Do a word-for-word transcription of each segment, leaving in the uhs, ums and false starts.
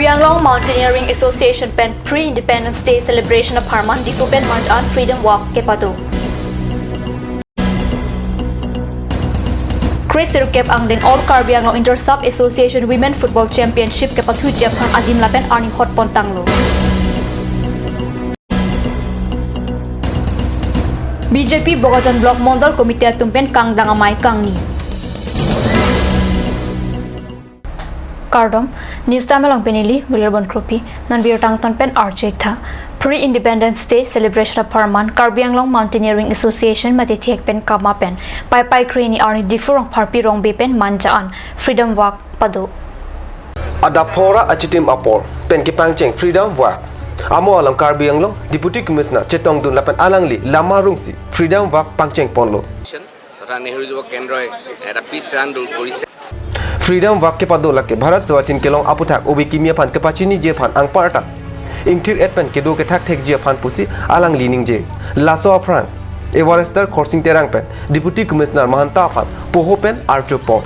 Karbi Anglong Mountaineering Association pen Pre-Independence Day Celebration apharman Diphu pen manj an Freedom Walk kepado. Kresirkep angdeng All Karbi Anglong Inter-Sub Association Women Football Championship kepathuji aphan adim lapen arni hot pontanglo. B J P Bokajan Block Mondol Committee atum pen kangdang amei kangni. Kardom, News Time along pen neli Wilarbon Kropi, non birta angton pen arju-ik tha. Pre-Independence Day Celebration apharman Karbi Anglong Mountaineering Association mate thihek pen kama pen Paipai kre-hini arni Diphu Rongpharpi Rongbe pen manj an Freedom Walk pado. Adap pharo achitim apor pen kepangcheng Freedom Walk amo along Karbi Anglong Deputy Commissioner chetongdun lapen alangli lama rungsi Freedom Walk pangcheng ponlo. তথা নেহৰু যুৱ কেন্দ্ৰই এটা pitch run দৌৰ কৰিছে। Freedom Walk kepado lake Bharat Swathin kelong aputhak ove kimi aphan kepachiniji aphan anparta ingthir-et pen kedo kethak thekji aphan pusi alangli ningje. Laso aphrang Everester Khorsing Terang pen Deputy Commissioner Mahanta aphan poho pen arju pon.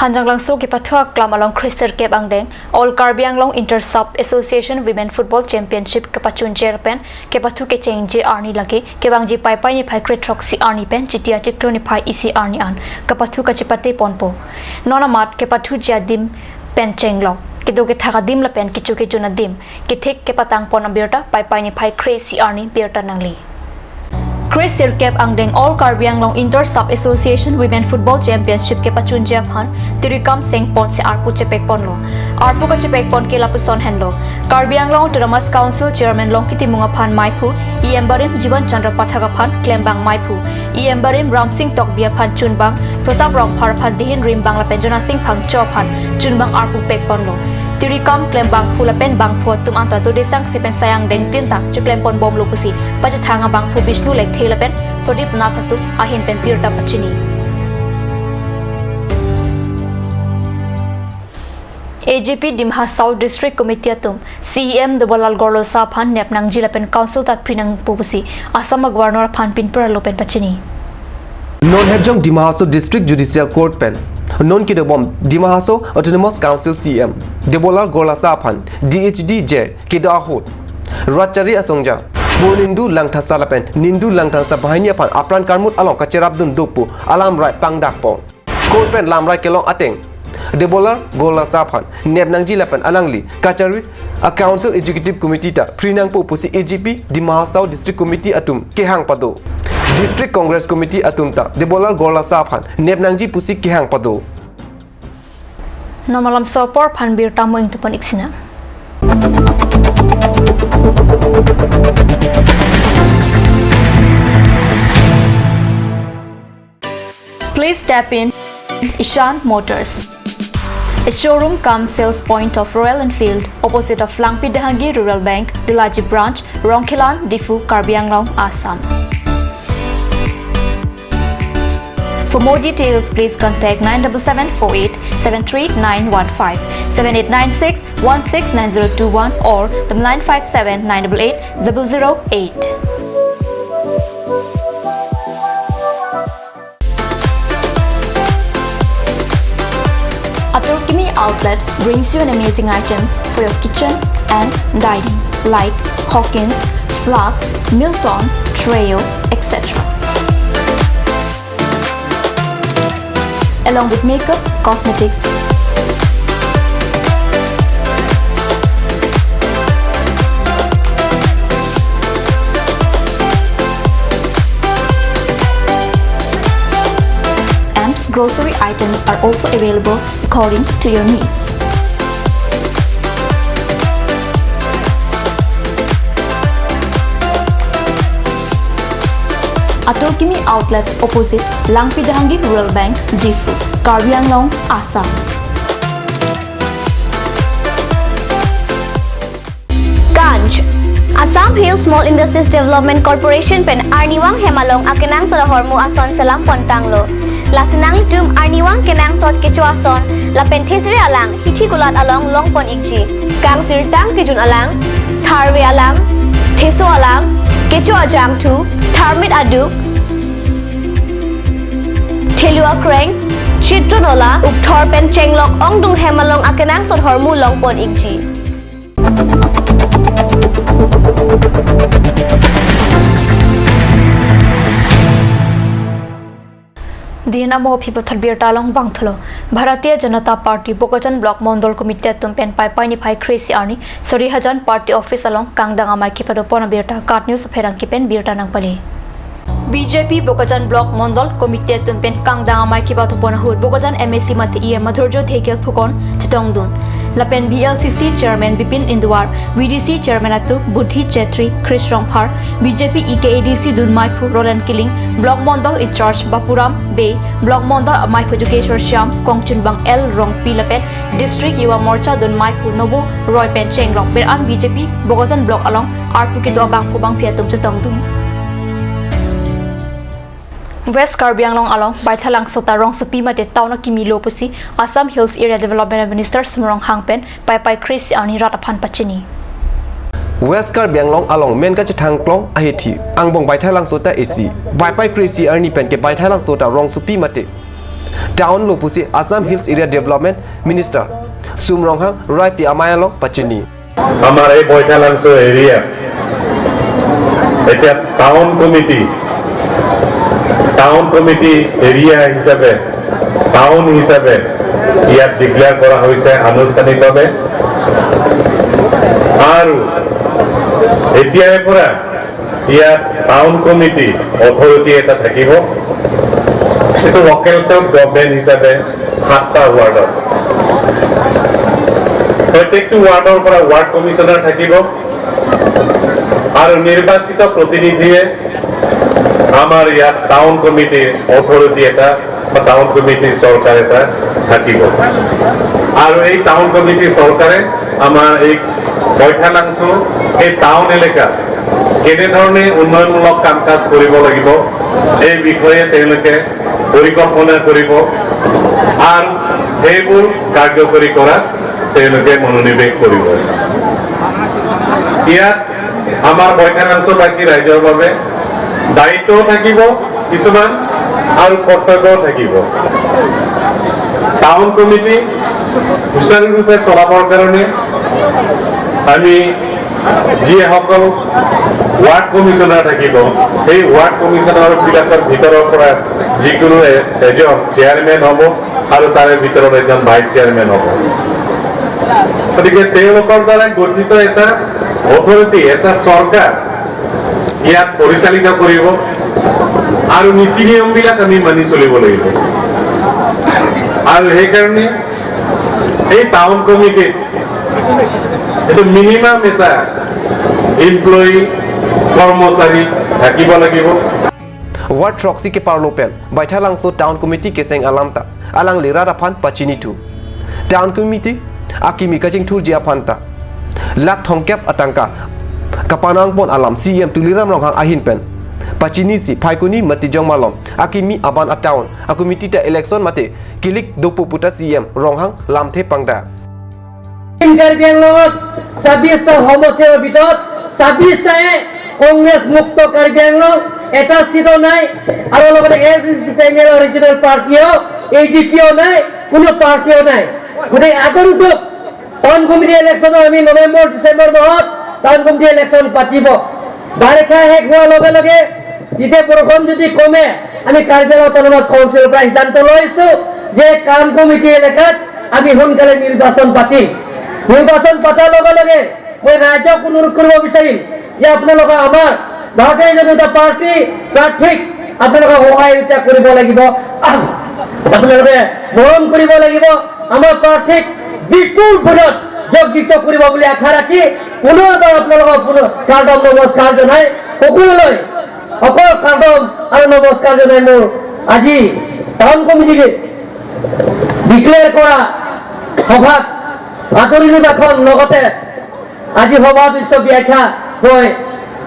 Hanjanglangso kepathu aklam along kresirkep angdeng All Karbi Anglong Inter-Sub Association Women Football Championship kepachunjer pen kepathu kechengji arni lake kevangji Paipai niphai kre-throksi arni pen Chiti achiklo niphai isi arni an kepathu kachepate ponpo. Non amat kepathuji adim pen chenglok, kedo kethak adim lapen kecho kejun adim kethek kepatang pon abirta Paipai niphai kre-isi arni birta nangli. Kresirkep angdeng All Karbi Anglong Inter-Sub Association Women Football Championship kepachunji aphan tirikam seng ponsi arpu chepek ponlo. Arpu kachepek pon ke lapuson henlo. Karbi Anglong Autonomous Council Chairman Longki Timung aphan meiphu, E M barim Jiwan Chandra Pathak aphan klembang meiphu, E M barim Ramsing Tokbi aphan chunbang, Pratap Rongphar aphan dihin rimbang lapen Jonasing Phangcho aphan chunbang arpu pek ponlo. Tirikam klembangphu lapen bangphu atum anta dodesang sepen sayang dengtin ta chiklem pon bomlo pusi pachethang abangphu Bishnu Lekthe lapen Pradip Nath atum ahin pen birta pachini. A G P Dima Hasao District Committee atum C E M Debolal Gorlosa aphan nep nangji lapen council ta pri nangpo pusi Assam a-Governor aphan pinpur alo pen pachini. Non hepjong Dima Hasao District Judicial Court pen non kedobom Dima Hasao Autonomous Council C E M Debolal Gorlosa aphan D H D J kedo ahut Ratchari asongja Pu Nindu Langthasa lapen Nindu Langthasa banghini aphan apran karmut along kacherapdun do pu alamrai pangdak pon. Court pen lamrai kelong ateng Debolal Gorlosa aphan nep nangji lapen alangli kachari a-Council Executive Committee ta pri nangpo pusi A G P Dima Hasao District Committee atum kehang pado. District Congress Committee atum ta Debolal Gorlosa aphan nep nangji pusi kehang pado. Non malomso apor aphan birta mo ingtupon iksina. Please tap in Ishan Motors, a showroom cum sales point of Royal Enfield, opposite of Langpi Dehangi Rural Bank, Delaji Branch, Rongkhelan, Diphu, Karbi Anglong, Assam. For more details, please contact nine double seven four eight seven three nine one five, seven eight nine six one six nine zero two one or the nine five seven nine double eight double zero eight. Atur Kimi Outlet brings you an amazing items for your kitchen and dining, like Hawkins, flasks, Milton, Treo, et cetera. Along with makeup, cosmetics, and grocery items are also available according to your needs. Atur Kimi Outlet, opposite Langpi Dehangi Rural Bank, Diphu, Karbi Anglong, Assam. Ganj. Assam Hill Small Industries Development Corporation pen arnivang hem along akenangsot ahormu ason selam pontanglo. Lasi nanglitum arnivang kenangsot kecho ason lapen thesere alang hithi kulat along longpon ikji. Kangsirtang kejun alang, tharve alang, theso alang, kecho ajangthu, tharmit aduk, thelu akreng, Chitronola, Ukthor pen Chenglok ongdung hem along akenangsot ahormu longpon ikji. Dei amo aphi pathar birta along vangthulo. Bharatiya Janata Party Bokajan Block Mondol Committee atum pen Paipai niphai kre-isi arni Sorihajan Party Office along kangdang amei kepadopon abirta KAT News apherangke pen birta nangpale. B J P Bokajan Block Mondol Committee atum pen kangdang amei kepadopon ahut Bokajan M A C mate E M Madhurjyoti Dhekial Phukan chetongdun. Lapen B L C C Chairman Bipin Induar, B D C Chairman atum Budhi Chetri, Chris Rongphar, B J P E K A D C dun meiphu Roland Killing, Block Mondol in-charge Bapuram Bey, Block Mondol ameiphu Jogeshwar Shyam, Kongchunbang L Rongpi lapen District Yuva Morcha dun meiphu Nobo Roy pen Chenglok pen an B J P Bokajan Block along arpu kedo abangphu bangphi atum chetongdun. West Karbi Anglong along Baithalangso ta rongsopi mate town akimi lo pusi Assam Hills Area Development Minister Sum Ronghang pen Paipai kre-isi arni rat aphan pachini. West Karbi Anglong along men kachethang klong ahithi angbong Baithalangso ta isi Paipai kre-isi arni pen ke Baithalangso ta rongsopi mate town lo pusi Assam Hills Area Development Minister Sum Ronghang raipi amei along pachini. আমাৰ এই বৈঠালাংচ' এৰিয়া এতিয়া town committee, town committee area হিচাপে, টাউন হিচাপে ইয়াত ডিক্লেয়াৰ কৰা হৈছে আনুষ্ঠানিকভাৱে। আৰু এতিয়াৰে পৰা ইয়াত টাউন কমিটি অথৰিটি এটা থাকিব। এইটো লোকেল চেল্ফ গভৰ্ণমেণ্ট হিচাপে সাতটা ৱাৰ্ডত, প্ৰত্যেকটো ৱাৰ্ডৰ পৰা ৱাৰ্ড কমিছনাৰ থাকিব আৰু নিৰ্বাচিত প্ৰতিনিধিয়ে আমাৰ ইয়াত টাউন কমিটিৰ অথৰিটি এটা বা টাউন কমিটিৰ চৰকাৰ এটা থাকিব। আৰু এই টাউন কমিটিৰ চৰকাৰে আমাৰ এই বৈঠালাংচ' এই টাউন এলেকাত কেনেধৰণে উন্নয়নমূলক কাম কাজ কৰিব লাগিব, এই বিষয়ে তেওঁলোকে পৰিকল্পনা কৰিব আৰু সেইবোৰ কাৰ্যকৰী কৰাত তেওঁলোকে মনোনিৱেশ কৰিব। ইয়াত আমাৰ বৈঠালাংচ'বাসী ৰাইজৰ বাবে দায়িত্বও থাকিব কিছুমান আৰু কৰ্তব্যও থাকিব। টাউন কমিটি সুচাৰুৰূপে চলাবৰ কাৰণে আমি যিসকল ৱাৰ্ড কমিছনাৰ থাকিব, সেই ৱাৰ্ড কমিছনাৰবিলাকৰ ভিতৰৰ পৰা যিকোনো এ-, এজন চেয়াৰমেন হ'ব আৰু তাৰে ভিতৰত এজন ভাইচ চেয়াৰমেন হ'ব। গতিকে তেওঁলোকৰ দ্বাৰা গঠিত এটা অথৰিটি, এটা চৰকাৰ ইয়াত পৰিচালিত কৰিব আৰু নীতি নিয়মবিলাক আমি মানি চলিব লাগিব। আৰু সেইকাৰণে এই টাউন কমিটিত এইটো মিনিমাম এটা এমপ্লয়ী, কৰ্মচাৰী থাকিব লাগিব। Ward throksi keparlo pen Baithalangso Town Committee keseng alam ta alangli rat aphan pachinithu. Town Committee akimi kachingthurji aphan ta lakh thomkep atangka kapanangpon alam C E M Tuliram Ronghang ahin pen pachinisi Phaikuni Matijong malom akimi aban a-town a-committee ta election mate kilik dopo puta C E M Ronghang lamthe pangda. Karbi Anglongot ছাব্বিশটা সমষ্টিৰ ভিতৰত ছাব্বিশটাই কংগ্ৰেছ মুক্ত কাৰ্বি আংলং, এটা চিটো নাই। আৰু লগতে এ চি চি পেনেলৰ ৰিজনেল পাৰ্টিও, এ জি পিও নাই, কোনো পাৰ্টিও নাই। গতিকে আগন্তুক টাউন কমিটি ইলেকশ্যনত আমি নৱেম্বৰ, ডিচেম্বৰ মাহত টাউন কমিটি ইলেকশ্যন পাতিব। বাৰিষা শেষ হোৱাৰ লগে লগে যেতিয়া বৰষুণ যদি কমে, আমি কাৰ্বি আংলং অট'নমাছ কাউন্সিলৰ পৰা সিদ্ধান্ত লৈছো যে টাউন কমিটি এলেকাত আমি সোনকালে নিৰ্বাচন পাতিম। নিৰ্বাচন পতাৰ লগে লগে মই ৰাইজক অনুৰোধ কৰিব বিচাৰিম যে আপোনালোকে আমাৰ ভাৰতীয় জনতা পাৰ্টি প্ৰাৰ্থীক আপোনালোকে সহযোগিতা কৰিব লাগিব, আপোনালোকে মৰম কৰিব লাগিব। আমাৰ প্ৰাৰ্থীক বিপুল ভোটত জয়যুক্ত কৰিব বুলি আশা ৰাখি পুনৰবাৰ আপোনালোকক পুনৰ কাৰ্ডম নমস্কাৰ জনাই সকলোলৈ অকল কাৰ্ডম আৰু নমস্কাৰ জনাই মোৰ আজি টাউন কমিটিয়ে ডিক্লেয়াৰ কৰা সভাত আদৰণি ভাষণ লগতে আজি সভাত উক্ত ব্যাখ্যা মই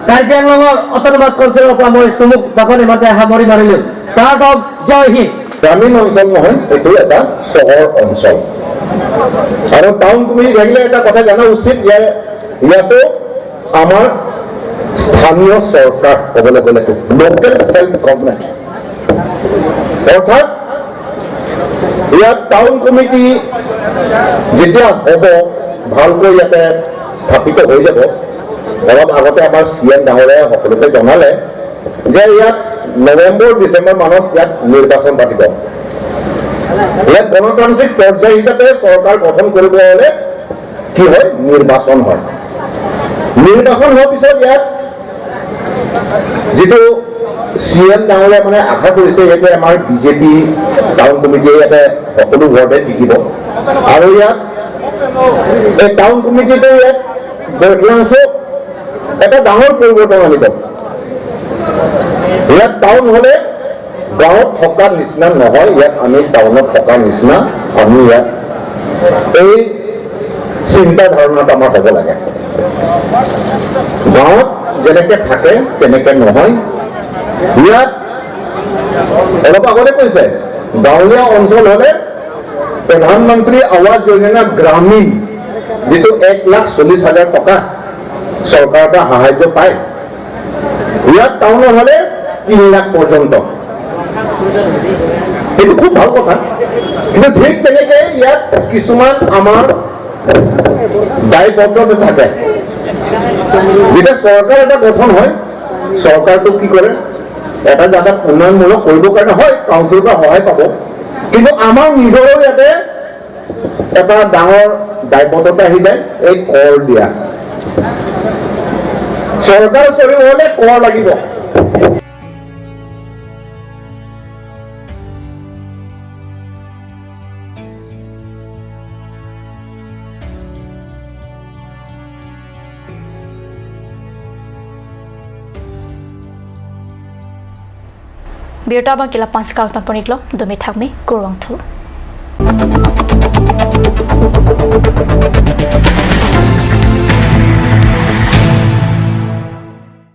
কাৰ্বি আংলঙৰ অট'নমাছ কাউন্সিলৰ পৰা মই চমুকৈ ভাষণ ইমানতে সামৰি মাৰিলো। কাৰ্ডম, জয় হিন্দ। গ্ৰামীণ অঞ্চল নহয়, এইটো এটা চহৰ অঞ্চল। আৰু টাউন কমিটি আহিলে এটা কথা জনা উচিত যে ইয়াতো আমাৰ স্থানীয় চৰকাৰ, ক'বলৈ গ'লে লোকেল চেল্ফ গভৰ্ণমেণ্ট, অৰ্থাৎ ইয়াত টাউন কমিটি যেতিয়া হ'ব, ভালকৈ ইয়াতে স্থাপিত হৈ যাব। অলপ আগতে আমাৰ চি এম ডাঙৰীয়াই সকলোকে জনালে যে ইয়াত নৱেম্বৰ ডিচেম্বৰ মানত ইয়াত নিৰ্বাচন পাতিব। ইয়াত গণতান্ত্ৰিক পৰ্যায় হিচাপে চৰকাৰ গঠন কৰিব হ'লে কি হয়, নিৰ্বাচন হয়। নিৰ্বাচন হোৱাৰ পিছত ইয়াত যিটো চি এম ডাঙৰীয়া মানে আশা কৰিছে, ইয়াতে আমাৰ বিজেপি টাউন কমিটিয়ে ইয়াতে সকলো ৱাৰ্ডে জিকিব আৰু ইয়াত এই টাউন কমিটিটো ইয়াত বৈঠলাংশ এটা ডাঙৰ পৰিৱৰ্তন আনিব। ইয়াত টাউন হ'লে গাঁৱত থকা নিচিনা নহয়, ইয়াত আমি টাউনত থকা নিচিনা। আমি ইয়াত এই চিন্তা ধাৰণাটো আমাৰ হ'ব লাগে। গাঁৱত যেনেকে থাকে তেনেকে নহয়। ইয়াত অলপ আগতে কৈছে, গাঁৱলীয়া অঞ্চল হ'লে প্ৰধানমন্ত্ৰী আৱাস যোজনা গ্ৰামীণ যিটো এক লাখ চল্লিছ হাজাৰ টকা চৰকাৰৰ পৰা সাহায্য পায়, ইয়াত টাউনত হ'লে তিনি লাখ পৰ্যন্ত। এইটো খুব ভাল কথা। কিন্তু ঠিক তেনেকে ইয়াত কিছুমান আমাৰ দায়বদ্ধতা থাকে। যেতিয়া চৰকাৰ এটা গঠন হয়, চৰকাৰটো কি কৰে? এটা জাগাত উন্নয়নমূলক কৰিবৰ কাৰণে হয়, কাউন্সিলৰ পৰা সহায় পাব, কিন্তু আমাৰ নিজৰো ইয়াতে এটা ডাঙৰ দায়বদ্ধতা আহি যায়, এই কৰ দিয়া। চৰকাৰ চলিব হ'লে কৰ লাগিব। Birta abang ke lapu-an si kangton pon-iklo, dome thakme, kurvangthu.